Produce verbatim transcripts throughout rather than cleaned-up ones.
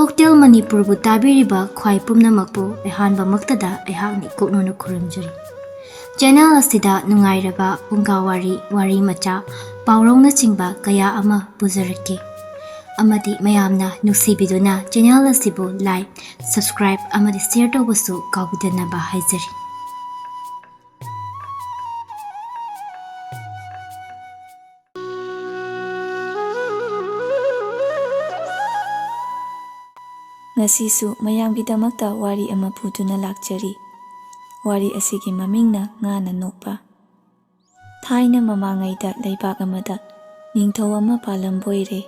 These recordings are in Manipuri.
ꯍꯣꯇꯦꯜ ꯃꯅꯤꯄꯨꯔꯕꯨ ꯇꯥꯕꯤꯔꯤꯕ ꯈ꯭ꯋꯥꯏ ꯄꯨꯝꯅꯃꯛꯄꯨ ꯑꯍꯥꯟꯕꯃꯛꯇꯗ ꯑꯩꯍꯥꯛꯅ ꯏꯀꯣꯛꯅꯅ ꯈꯨꯔꯨꯝꯖꯔꯤ꯫ ꯆꯦꯅꯦꯜ ꯑꯁꯤꯗ ꯅꯨꯡꯉꯥꯏꯔꯕ ꯐꯨꯡꯒꯥ ꯋꯥꯔꯤ, ꯋꯥꯔꯤ ꯃꯆꯥ, ꯄꯥꯎꯔꯧꯅꯆꯤꯡꯕ ꯀꯌꯥ ꯑꯃ ꯄꯨꯖꯔꯛꯀꯦ꯫ ꯑꯃꯗꯤ ꯃꯌꯥꯝꯅ ꯅꯨꯡꯁꯤꯕꯤꯗꯨꯅ ꯆꯦꯅꯦꯜ ꯑꯁꯤꯕꯨ like, subscribe ꯑꯃꯗꯤ share ꯇꯧꯕꯁꯨ ꯀꯥꯎꯕꯤꯗꯅꯕ ꯍꯥꯏꯖꯔꯤ꯫ ꯉꯁꯤꯁꯨ ꯃꯌꯥꯝꯒꯤꯗꯃꯛꯇ ꯋꯥꯔꯤ ꯑꯃ ꯄꯨꯗꯨꯅ ꯂꯥꯛꯆꯔꯤ꯫ ꯋꯥꯔꯤ ꯑꯁꯤꯒꯤ ꯃꯃꯤꯡꯅ ꯉꯥꯅ ꯅꯣꯛꯄ꯫ ꯊꯥꯏꯅ ꯃꯃꯥꯡꯉꯩꯗ ꯂꯩꯕꯥꯛ ꯑꯃꯗ ꯅꯤꯡꯊꯧ ꯑꯃ ꯄꯥꯜꯂꯝꯕ ꯑꯣꯏꯔꯦ꯫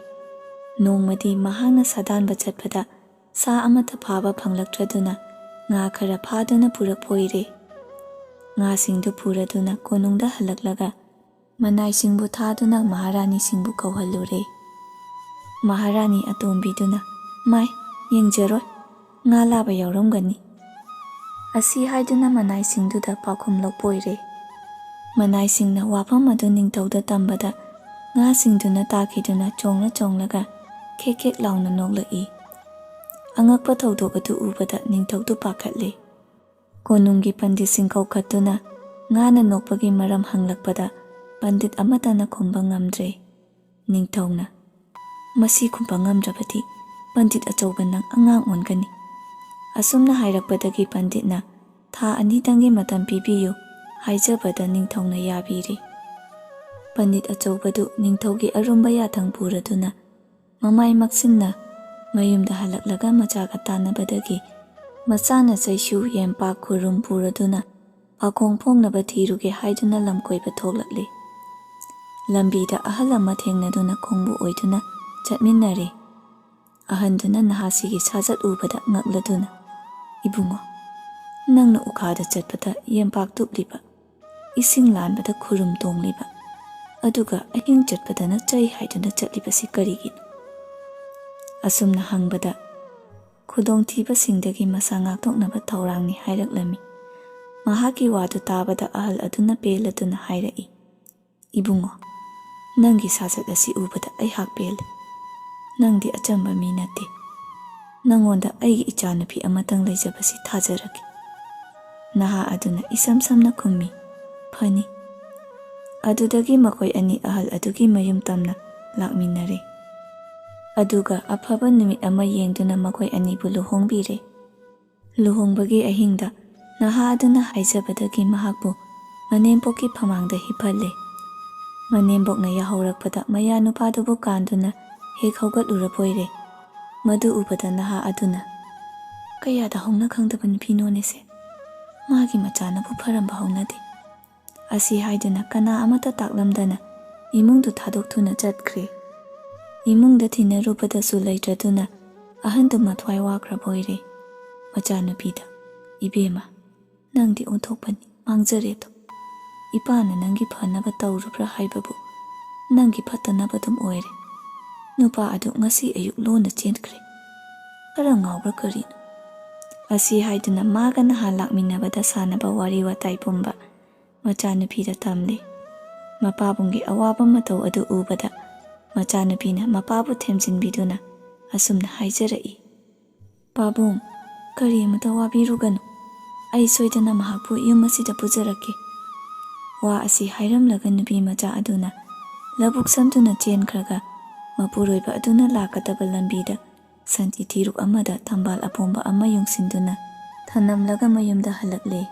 ꯅꯣꯡꯃꯗꯤ ꯃꯍꯥꯛꯅ ꯁꯥꯗꯥꯟꯕ ꯆꯠꯄꯗ ꯁꯥ ꯑꯃꯠꯇ ꯐꯥꯕ ꯐꯪꯂꯛꯇ꯭ꯔꯗꯨꯅ ꯉꯥ ꯈꯔ ꯐꯥꯗꯨꯅ ꯄꯨꯔꯛꯄ ꯑꯣꯏꯔꯦ꯫ ꯉꯥꯁꯤꯡꯗꯨ ꯄꯨꯔꯗꯨꯅ ꯀꯣꯅꯨꯡꯗ ꯍꯜꯂꯛꯂꯒ ꯃꯅꯥꯏꯁꯤꯡꯕꯨ ꯊꯥꯗꯨꯅ ꯃꯍꯥꯔꯥꯅꯤꯁꯤꯡꯕꯨ ꯀꯧꯍꯜꯂꯨꯔꯦ꯫ ꯃꯍꯥꯔꯥꯅꯤ ꯑꯇꯣꯝꯕꯤꯗꯨꯅ, "ꯃꯥꯏ, ꯌꯦꯡꯖꯔꯣꯏ, ꯉꯥ ꯂꯥꯕ ꯌꯥꯎꯔꯝꯒꯅꯤ" ꯑꯁꯤ ꯍꯥꯏꯗꯨꯅ ꯃꯅꯥꯏꯁꯤꯡꯗꯨꯗ ꯄꯥꯎꯈꯨꯝ ꯂꯧꯕ ꯑꯣꯏꯔꯦ꯫ ꯃꯅꯥꯏꯁꯤꯡꯅ ꯋꯥꯐꯝ ꯑꯗꯨ ꯅꯤꯡꯊꯧꯗ ꯇꯝꯕꯗ ꯉꯥꯁꯤꯡꯗꯨꯅ ꯇꯥꯈꯤꯗꯨꯅ ꯆꯣꯡꯂ ꯆꯣꯡꯂꯒ ꯈꯦꯛ ꯈꯦꯛ ꯂꯥꯎꯅ ꯅꯣꯛꯂꯛꯏ꯫ ꯑꯉꯛꯄ ꯊꯧꯗꯣꯛ ꯑꯗꯨ ꯎꯕꯗ ꯅꯤꯡꯊꯧꯗꯨ ꯄꯥꯈꯠꯂꯦ꯫ ꯀꯣꯅꯨꯡꯒꯤ ꯄꯟꯗꯤꯠꯁꯤꯡ ꯀꯧꯈꯠꯇꯨꯅ ꯉꯥꯅ ꯅꯣꯛꯄꯒꯤ ꯃꯔꯝ ꯍꯪꯂꯛꯄꯗ ꯄꯟꯗꯤꯠ ꯑꯃꯠꯇꯅ ꯈꯨꯝꯕ ꯉꯝꯗ꯭ꯔꯦ꯫ ꯅꯤꯡꯊꯧꯅ, "ꯃꯁꯤ ꯈꯨꯝꯕ ꯉꯝꯗ꯭ꯔꯕꯗꯤ ꯄꯟꯗꯤꯠ ꯑꯆꯧꯕ ꯅꯪ ꯑꯉꯥꯡ ꯑꯣꯟꯒꯅꯤ"꯫ ꯑꯁꯨꯝꯅ ꯍꯥꯏꯔꯛꯄꯗꯒꯤ ꯄꯟꯗꯤꯠꯅ, "ꯊꯥ ꯑꯅꯤꯇꯪꯒꯤ ꯃꯇꯝ ꯄꯤꯕꯤꯌꯨ" ꯍꯥꯏꯖꯕꯗ ꯅꯤꯡꯊꯧꯅ ꯌꯥꯕꯤꯔꯦ꯫ ꯄꯟꯗꯤꯠ ꯑꯆꯧꯕꯗꯨ ꯅꯤꯡꯊꯧꯒꯤ ꯑꯔꯨꯝꯕ ꯌꯥꯊꯪ ꯄꯨꯔꯗꯨꯅ ꯃꯃꯥꯏ ꯃꯛꯁꯤꯟꯅ ꯃꯌꯨꯝꯗ ꯍꯜꯂꯛꯂꯒ ꯃꯆꯥꯒ ꯇꯥꯟꯅꯕꯗꯒꯤ ꯃꯆꯥꯅ ꯆꯩꯁꯨ, ꯌꯦꯝꯄꯥꯛ, ꯈꯨꯔꯨꯝ ꯄꯨꯔꯗꯨꯅ ꯄꯥꯈꯣꯡ ꯐꯣꯡꯅꯕ ꯊꯤꯔꯨꯒꯦ ꯍꯥꯏꯗꯨꯅ ꯂꯝ ꯀꯣꯏꯕ ꯊꯣꯛꯂꯛꯂꯦ꯫ ꯂꯝꯕꯤꯗ ꯑꯍꯜ ꯑꯃ ꯊꯦꯡꯅꯗꯨꯅ ꯈꯣꯡꯕꯨ ꯑꯣꯏꯗꯨꯅ ꯆꯠꯃꯤꯟꯅꯔꯦ꯫ ꯑꯍꯟꯗꯨꯅ ꯅꯍꯥꯁꯤꯒꯤ ꯁꯥꯖꯠ ꯎꯕꯗ ꯉꯛꯂꯗꯨꯅ, "ꯏꯕꯨꯡꯉꯣ, ꯅꯪꯅ ꯎꯈꯥꯗ ꯆꯠꯄꯗ ꯌꯦꯝꯄꯥꯛ ꯇꯨꯞꯂꯤꯕ, ꯏꯁꯤꯡ ꯂꯥꯟꯕꯗ ꯈꯨꯔꯨꯝ ꯇꯣꯡꯂꯤꯕ, ꯑꯗꯨꯒ ꯑꯍꯤꯡ ꯆꯠꯄꯗꯅ ꯆꯩ ꯍꯥꯏꯗꯨꯅ ꯆꯠꯂꯤꯕꯁꯤ ꯀꯔꯤꯒꯤꯅꯣ?" ꯑꯁꯨꯝꯅ ꯍꯪꯕꯗ, "ꯈꯨꯗꯣꯡꯊꯤꯕꯁꯤꯡꯗꯒꯤ ꯃꯁꯥ ꯉꯥꯛꯊꯣꯛꯅꯕ ꯊꯧꯔꯥꯡꯅꯤ" ꯍꯥꯏꯔꯛꯂꯝꯃꯤ꯫ ꯃꯍꯥꯛꯀꯤ ꯋꯥꯗꯨ ꯇꯥꯕꯗ ꯑꯍꯜ ꯑꯗꯨꯅ ꯄꯦꯜꯂꯗꯨꯅ ꯍꯥꯏꯔꯛꯏ, "ꯏꯕꯨꯡꯉꯣ, ꯅꯪꯒꯤ ꯁꯥꯖꯠ ꯑꯁꯤ ꯎꯕꯗ ꯑꯩꯍꯥꯛ ꯄꯦꯜꯂꯦ꯫ ꯅꯪꯗꯤ ꯑꯆꯝꯕ ꯃꯤ ꯅꯠꯇꯦ꯫ "ꯅꯉꯣꯟꯗ ꯑꯩꯒꯤ ꯏꯆꯥꯅꯨꯄꯤ ꯑꯃꯇꯪ ꯂꯩꯖꯕꯁꯤ ꯊꯥꯖꯔꯒꯦ꯫" ꯅꯍꯥ ꯑꯗꯨꯅ ꯏꯁꯝ ꯁꯝꯅ ꯈꯨꯝꯃꯤ, "ꯐꯅꯤ꯫" ꯑꯗꯨꯗꯒꯤ ꯃꯈꯣꯏ ꯑꯅꯤ ꯑꯍꯜ ꯑꯗꯨꯒꯤ ꯃꯌꯨꯝ ꯇꯝꯅ ꯂꯥꯛꯃꯤꯟꯅꯔꯦ꯫ ꯑꯗꯨꯒ ꯑꯐꯕ ꯅꯨꯃꯤꯠ ꯑꯃ ꯌꯦꯡꯗꯨꯅ ꯃꯈꯣꯏ ꯑꯅꯤꯕꯨ ꯂꯨꯍꯣꯡꯕꯤꯔꯦ꯫ ꯂꯨꯍꯣꯡꯕꯒꯤ ꯑꯍꯤꯡꯗ ꯅꯍꯥ ꯑꯗꯨꯅ ꯍꯥꯏꯖꯕꯗꯒꯤ ꯃꯍꯥꯛꯄꯨ ꯃꯅꯦꯝꯄꯣꯛꯀꯤ ꯐꯃꯥꯡꯗ ꯍꯤꯞꯍꯜꯂꯦ꯫ ꯃꯅꯦꯝꯕꯣꯛꯅ ꯌꯥꯍꯧꯔꯛꯄꯗ ꯃꯌꯥ ꯅꯨꯄꯥꯗꯨꯕꯨ ꯀꯥꯟꯗꯨꯅ ꯍꯦꯛ ꯍꯧꯒꯠꯂꯨꯔꯕꯣꯏꯔꯦ꯫ ꯃꯗꯨ ꯎꯕꯗ ꯅꯍꯥ ꯑꯗꯨꯅ, "ꯀꯌꯥꯗ ꯍꯧꯅ ꯈꯪꯗꯕ ꯅꯨꯄꯤꯅꯣꯅꯦꯁꯦ꯫ ꯃꯥꯒꯤ ꯃꯆꯥꯅꯕꯨ ꯐꯔꯝꯕ ꯍꯧꯅꯗꯦ꯫" ꯑꯁꯤ ꯍꯥꯏꯗꯨꯅ ꯀꯅꯥ ꯑꯃꯠꯇ ꯇꯥꯛꯂꯝꯗꯅ ꯏꯃꯨꯡꯗꯨ ꯊꯥꯗꯣꯛꯇꯨꯅ ꯆꯠꯈ꯭ꯔꯦ꯫ ꯏꯃꯨꯡꯗ ꯊꯤꯟꯅꯔꯨꯕꯗꯁꯨ ꯂꯩꯇ꯭ꯔꯗꯨꯅ ꯑꯍꯟꯗꯨ ꯃꯊ꯭ꯋꯥꯏ ꯋꯥꯈ꯭ꯔꯕ ꯑꯣꯏꯔꯦ꯫ ꯃꯆꯥꯅꯨꯄꯤꯗ, "ꯏꯕꯦꯝꯃ, ꯅꯪꯗꯤ ꯑꯣꯟꯊꯣꯛꯄꯅꯤ, ꯃꯥꯡꯖꯔꯦꯗꯣ꯫ ꯏꯄꯥꯅ ꯅꯪꯒꯤ ꯐꯅꯕ ꯇꯧꯔꯨꯕ꯭ꯔꯥ ꯍꯥꯏꯕꯕꯨ ꯅꯪꯒꯤ ꯐꯠꯇꯅꯕ ꯑꯗꯨꯝ ꯑꯣꯏꯔꯦ꯫ ꯅꯨꯄꯥ ꯑꯗꯨ ꯉꯁꯤ ꯑꯌꯨꯛ ꯂꯣꯟꯅ ꯆꯦꯟꯈ꯭ꯔꯦ꯫ ꯈꯔ ꯉꯥꯎꯕ꯭ꯔꯥ ꯀꯔꯤꯅꯣ?" ꯑꯁꯤ ꯍꯥꯏꯗꯨꯅ ꯃꯥꯒ ꯅꯍꯥꯟ ꯂꯥꯛꯃꯤꯟꯅꯕꯗ ꯁꯥꯟꯅꯕ ꯋꯥꯔꯤ ꯋꯥꯇꯥꯏ ꯄꯨꯝꯕ ꯃꯆꯥꯅꯨꯄꯤꯗ ꯇꯝꯂꯦ꯫ ꯃꯄꯥꯕꯨꯡꯒꯤ ꯑꯋꯥꯕ ꯃꯇꯧ ꯑꯗꯨ ꯎꯕꯗ ꯃꯆꯥꯅꯨꯄꯤꯅ ꯃꯄꯥꯕꯨ ꯊꯦꯝꯖꯤꯟꯕꯤꯗꯨꯅ ꯑꯁꯨꯝꯅ ꯍꯥꯏꯖꯔꯛꯏ, "ꯄꯥꯕꯨꯡ, ꯀꯔꯤ ꯑꯃꯠꯇ ꯋꯥꯕꯤꯔꯨꯒꯅꯨ꯫ ꯑꯩ ꯁꯣꯏꯗꯅ ꯃꯍꯥꯛꯄꯨ ꯌꯨꯝ ꯑꯁꯤꯗ ꯄꯨꯖꯔꯛꯀꯦ꯫" ꯋꯥ ꯑꯁꯤ ꯍꯥꯏꯔꯝꯂꯒ ꯅꯨꯄꯤ ꯃꯆꯥ ꯑꯗꯨꯅ ꯂꯧꯕꯨꯛ ꯁꯝꯗꯨꯅ ꯆꯦꯟꯈ꯭ꯔꯒ ꯃꯄꯨꯔꯣꯏꯕ ꯑꯗꯨꯅ ꯂꯥꯛꯀꯗꯕ ꯂꯝꯕꯤꯗ ꯁꯟꯊꯤ ꯊꯤꯔꯨꯛ ꯑꯃꯗ ꯊꯝꯕꯥꯜ ꯑꯄꯣꯝꯕ ꯑꯃ ꯌꯨꯡꯁꯤꯟꯗꯨꯅ ꯊꯅꯝꯂꯒ ꯃꯌꯨꯝꯗ ꯍꯜꯂꯛꯂꯦ꯫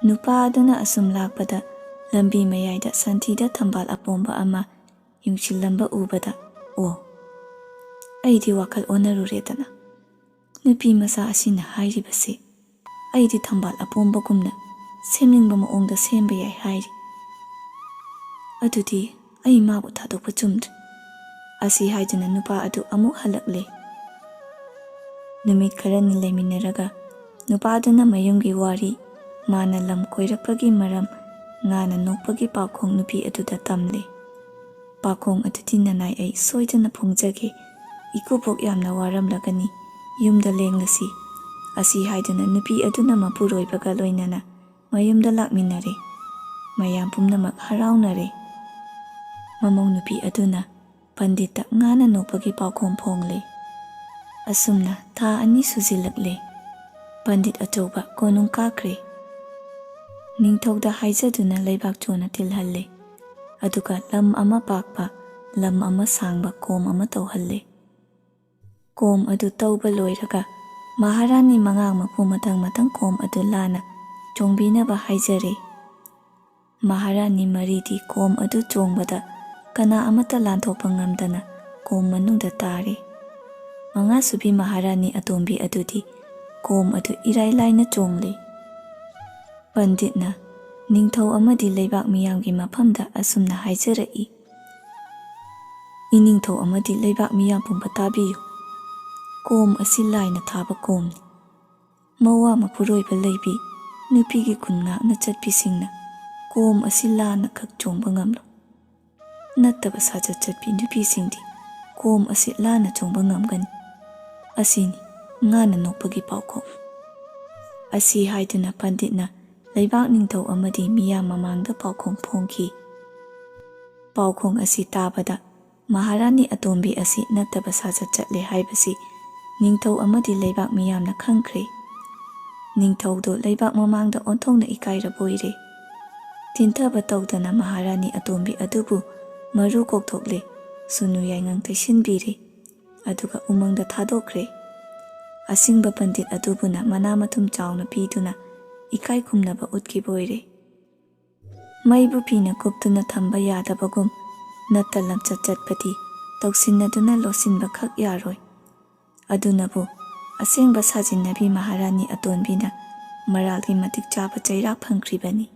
ꯅꯨꯄꯥ ꯑꯗꯨꯅ ꯑꯁꯨꯝ ꯂꯥꯛꯄꯗ ꯂꯝꯕꯤ ꯃꯌꯥꯏꯗ ꯁꯟꯊꯤꯗ ꯊꯝꯕꯥꯜ ꯑꯄꯣꯝꯕ ꯑꯃ ꯌꯨꯡꯁꯤꯜꯂꯝꯕ ꯎꯕꯗ, "ꯑꯣ, ꯑꯩꯗꯤ ꯋꯥꯈꯜ ꯑꯣꯟꯅꯔꯨꯔꯦꯗꯅ꯫ ꯅꯨꯄꯤ ꯃꯆꯥ ꯑꯁꯤꯅ ꯍꯥꯏꯔꯤꯕꯁꯤ ꯑꯩꯗꯤ ꯊꯝꯕꯥꯜ ꯑꯄꯣꯝꯕꯒꯨꯝꯅ ꯁꯦꯝꯅꯤꯡꯕ ꯃꯑꯣꯡꯗ ꯁꯦꯝꯕ ꯌꯥꯏ ꯍꯥꯏꯔꯤ꯫ ꯑꯗꯨꯗꯤ ꯑꯩ ꯃꯥꯕꯨ ꯊꯥꯗꯣꯛꯄ ꯆꯨꯝꯗ꯭ꯔꯦ꯫" ꯑꯁꯤ ꯍꯥꯏꯗꯨꯅ ꯅꯨꯄꯥ ꯑꯗꯨ ꯑꯃꯨꯛ ꯍꯜꯂꯛꯂꯦ꯫ ꯅꯨꯃꯤꯠ ꯈꯔꯅꯤ ꯂꯩꯃꯤꯟꯅꯔꯒ ꯅꯨꯄꯥꯗꯨꯅ ꯃꯌꯨꯝꯒꯤ ꯋꯥꯔꯤ, ꯃꯥꯅ ꯂꯝ ꯀꯣꯏꯔꯛꯄꯒꯤ ꯃꯔꯝ, ꯉꯥꯅ ꯅꯣꯛꯄꯒꯤ ꯄꯥꯎꯈꯣꯡ ꯅꯨꯄꯤ ꯑꯗꯨꯗ ꯇꯝꯂꯦ꯫ "ꯄꯥꯎꯈꯣꯡ ꯑꯗꯨꯗꯤ ꯅꯅꯥꯏ ꯑꯩ ꯁꯣꯏꯗꯅ ꯐꯣꯡꯖꯒꯦ꯫ ꯏꯀꯨꯕꯣꯛ ꯌꯥꯝꯅ ꯋꯥꯔꯝꯂꯒꯅꯤ꯫ ꯌꯨꯝꯗ ꯂꯦꯡꯂꯁꯤ꯫" ꯑꯁꯤ ꯍꯥꯏꯗꯨꯅ ꯅꯨꯄꯤ ꯑꯗꯨꯅ ꯃꯄꯨꯔꯣꯏꯕꯒ ꯂꯣꯏꯅꯅ ꯃꯌꯨꯝꯗ ꯂꯥꯛꯃꯤꯟꯅꯔꯦ꯫ ꯃꯌꯥꯝ ꯄꯨꯝꯅꯃꯛ ꯍꯔꯥꯎꯅꯔꯦ꯫ ꯃꯃꯧ ꯅꯨꯄꯤ ꯑꯗꯨꯅ ꯄꯟꯗꯤꯠꯇ ꯉꯥꯅ ꯅꯣꯛꯄꯒꯤ ꯄꯥꯎꯈꯣꯡ ꯐꯣꯡꯂꯦ꯫ ꯑꯁꯨꯝꯅ ꯊꯥ ꯑꯅꯤ ꯁꯨꯖꯤꯜꯂꯛꯂꯦ꯫ ꯄꯟꯗꯤꯠ ꯑꯆꯧꯕ ꯀꯣꯅꯨꯡ ꯀꯥꯈ꯭ꯔꯦ꯫ ꯅꯤꯡꯊꯧꯗ ꯍꯥꯏꯖꯗꯨꯅ ꯂꯩꯕꯥꯛ ꯆꯣꯟꯅ ꯇꯤꯜꯍꯜꯂꯦ꯫ ꯑꯗꯨꯒ ꯂꯝ ꯑꯃ ꯄꯥꯛꯄ, ꯂꯝ ꯑꯃ ꯁꯥꯡꯕ ꯀꯣꯝ ꯑꯃ ꯇꯧꯍꯜꯂꯦ꯫ ꯀꯣꯝ ꯑꯗꯨ ꯇꯧꯕ ꯂꯣꯏꯔꯒ ꯃꯍꯥꯔꯥꯅꯤ ꯃꯉꯥ ꯃꯄꯨ ꯃꯊꯪ ꯃꯊꯪ ꯀꯣꯝ ꯑꯗꯨ ꯂꯥꯟꯅ ꯆꯣꯡꯕꯤꯅꯕ ꯍꯥꯏꯖꯔꯦ꯫ ꯃꯍꯥꯔꯥꯅꯤ ꯃꯔꯤꯗꯤ ꯀꯣꯝ ꯑꯗꯨ ꯆꯣꯡꯕꯗ ꯀꯅꯥ ꯑꯃꯠꯇ ꯂꯥꯟꯊꯣꯛꯄ ꯉꯝꯗꯅ ꯀꯣꯝ ꯃꯅꯨꯡꯗ ꯇꯥꯔꯦ꯫ ꯃꯉꯥꯁꯨꯕꯤ ꯃꯍꯥꯔꯥꯅꯤ ꯑꯇꯣꯝꯕꯤ ꯑꯗꯨꯗꯤ ꯀꯣꯝ ꯑꯗꯨ ꯏꯔꯥꯏ ꯂꯥꯏꯅ ꯆꯣꯡꯂꯦ꯫ ꯄꯟꯗꯤꯠꯅ ꯅꯤꯡꯊꯧ ꯑꯃꯗꯤ ꯂꯩꯕꯥꯛ ꯃꯤꯌꯥꯝꯒꯤ ꯃꯐꯝꯗ ꯑꯁꯨꯝꯅ ꯍꯥꯏꯖꯔꯛꯏ, "ꯏꯅꯤꯡꯊꯧ ꯑꯃꯗꯤ ꯂꯩꯕꯥꯛ ꯃꯤꯌꯥꯝ ꯄꯨꯝꯕ ꯇꯥꯕꯤꯌꯨ꯫ ꯀꯣꯝ ꯑꯁꯤ ꯂꯥꯏꯅ ꯊꯥꯕ ꯀꯣꯝꯅꯤ꯫ ꯃꯋꯥ ꯃꯄꯨꯔꯣꯏꯕ ꯂꯩꯕꯤ ꯅꯨꯄꯤꯒꯤ ꯈꯨꯟ ꯉꯥꯛꯅ ꯆꯠꯄꯤꯁꯤꯡꯅ ꯀꯣꯝ ꯑꯁꯤ ꯂꯥꯟꯅ ꯈꯛ ꯆꯣꯡꯕ ꯉꯝꯂꯣꯏ꯫ ꯅꯠꯇꯕ ꯁꯥꯖꯠ ꯆꯠꯄꯤ ꯅꯨꯄꯤꯁꯤꯡꯗꯤ ꯀꯣꯝ ꯑꯁꯤ ꯂꯥꯟꯅ ꯆꯣꯡꯕ ꯉꯝꯒꯅꯤ꯫ ꯑꯁꯤꯅꯤ ꯉꯥꯅ ꯅꯣꯛꯄꯒꯤ ꯄꯥꯎꯈꯣꯡ꯫" ꯑꯁꯤ ꯍꯥꯏꯗꯨꯅ ꯄꯟꯗꯤꯠꯅ ꯂꯩꯕꯥꯛ ꯅꯤꯡꯊꯧ ꯑꯃꯗꯤ ꯃꯤꯌꯥꯝ ꯃꯃꯥꯡꯗ ꯄꯥꯎꯈꯣꯡ ꯐꯣꯡꯈꯤ꯫ ꯄꯥꯎꯈꯣꯡ ꯑꯁꯤ ꯇꯥꯕꯗ ꯃꯍꯥꯔꯥꯅꯤ ꯑꯇꯣꯝꯕꯤ ꯑꯁꯤ ꯅꯠꯇꯕ ꯁꯥꯖꯠ ꯆꯠꯂꯦ ꯍꯥꯏꯕꯁꯤ ꯅꯤꯡꯊꯧ ꯑꯃꯗꯤ ꯂꯩꯕꯥꯛ ꯃꯤꯌꯥꯝꯅ ꯈꯪꯈ꯭ꯔꯦ꯫ ꯅꯤꯡꯊꯧꯗꯨ ꯂꯩꯕꯥꯛ ꯃꯃꯥꯡꯗ ꯑꯣꯟꯊꯣꯛꯅ ꯏꯀꯥꯏꯔꯕꯣꯏꯔꯦ꯫ ꯊꯤꯟꯊꯕ ꯇꯧꯗꯅ ꯃꯍꯥꯔꯥꯅꯤ ꯑꯇꯣꯝꯕꯤ ꯑꯗꯨꯕꯨ ꯃꯔꯨ ꯀꯣꯛꯊꯣꯛꯂꯦ, ꯁꯨꯅꯨ ꯌꯥꯏꯉꯪ ꯇꯩꯁꯤꯟꯕꯤꯔꯦ, ꯑꯗꯨꯒ ꯎꯃꯪꯗ ꯊꯥꯗꯣꯛꯈ꯭ꯔꯦ꯫ ꯑꯁꯤꯡꯕ ꯄꯟꯗꯤꯠ ꯑꯗꯨꯕꯨꯅ ꯃꯅꯥ ꯃꯊꯨꯝ ꯆꯥꯎꯅ ꯄꯤꯗꯨꯅ ꯏꯀꯥꯏ ꯈꯨꯝꯅꯕ ꯎꯠꯈꯤꯕ ꯑꯣꯏꯔꯦ꯫ ꯃꯩꯕꯨ ꯐꯤꯅ ꯀꯨꯞꯇꯨꯅ ꯊꯝꯕ ꯌꯥꯗꯕꯒꯨꯝ, ꯅꯠꯇ ꯂꯝꯆꯠ ꯆꯠꯄꯗꯤ ꯇꯧꯁꯤꯟꯅꯗꯨꯅ ꯂꯣꯠꯁꯤꯟꯕ ꯈꯛ ꯌꯥꯔꯣꯏ꯫ ꯑꯗꯨꯅꯕꯨ ꯑꯁꯦꯡꯕ ꯁꯥꯖꯤꯟꯅꯕꯤ ꯃꯍꯥꯔꯥꯅꯤ ꯑꯇꯣꯟꯕꯤꯅ ꯃꯔꯥꯜꯒꯤ ꯃꯇꯤꯛ ꯆꯥꯕ ꯆꯩꯔꯥꯛ ꯐꯪꯈ꯭ꯔꯤꯕꯅꯤ꯫